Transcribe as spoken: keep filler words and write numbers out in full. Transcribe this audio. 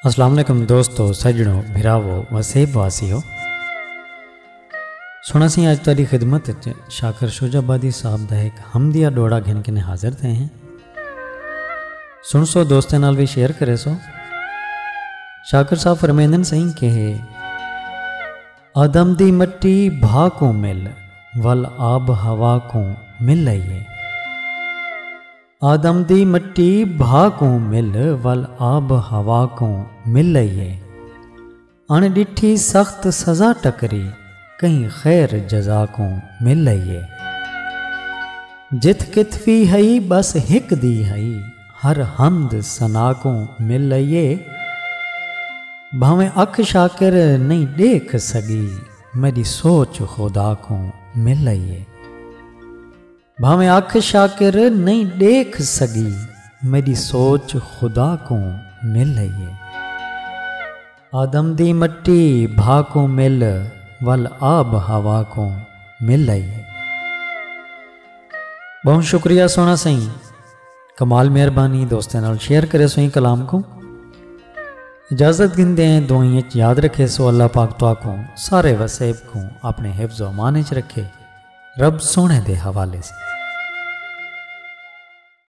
السلام علیکم دوستو، سڄݨو، بھراوو، وسیب واسیو۔ سݨاں سئیں اڄ تہاݙی خدمت وچ شاکر شجاع آبادی صاحب دا ہک حمدیہ ݙوہڑا گھن کے حاضر تھئے ہیں۔ سݨسو، دوستیں نال وی شیئر کریسو۔ شاکر صاحب فرمیندن سئیں کہ آدم دی مٹی بھا کوں مل، ول آب ہوا کوں مل آئیے۔ آدم دی مٹی بھا کوں مل، ول آب ہوا کوں مل آئیے۔ اݨ ݙٹھی سخت سزا ٹکری، کہیں خیر جزا کوں مل آئیے۔ جتھ کتھ وی ہئی، بس ہک دی ہئی، ہر حمد ثنا کوں مل آئیے۔ بھاویں اکھ شاکر نہیں ݙیکھ سڳی، میݙی سوچ خدا کوں مل آئیے۔ بھاویں اکھ شاکر نہیں ݙیکھ سڳی، میݙی سوچ خدا کوں مل آئیے۔ آدم دی مٹی بھا کوں مل، ول آب ہوا کوں مل آئیے۔ ٻہوں شکریہ سوہݨا سئیں، کمال مہربانی، دوستیں نال شیئر کریسو ایں کلام کوں۔ اجازت گھندے ہیں، دعائیں اچ یاد رکھیسو، اللہ پاک تہاکوں سارے وسیب کوں اپݨے حفظ و امان اچ رکھے۔ رب سوہݨے دے حوالے سے۔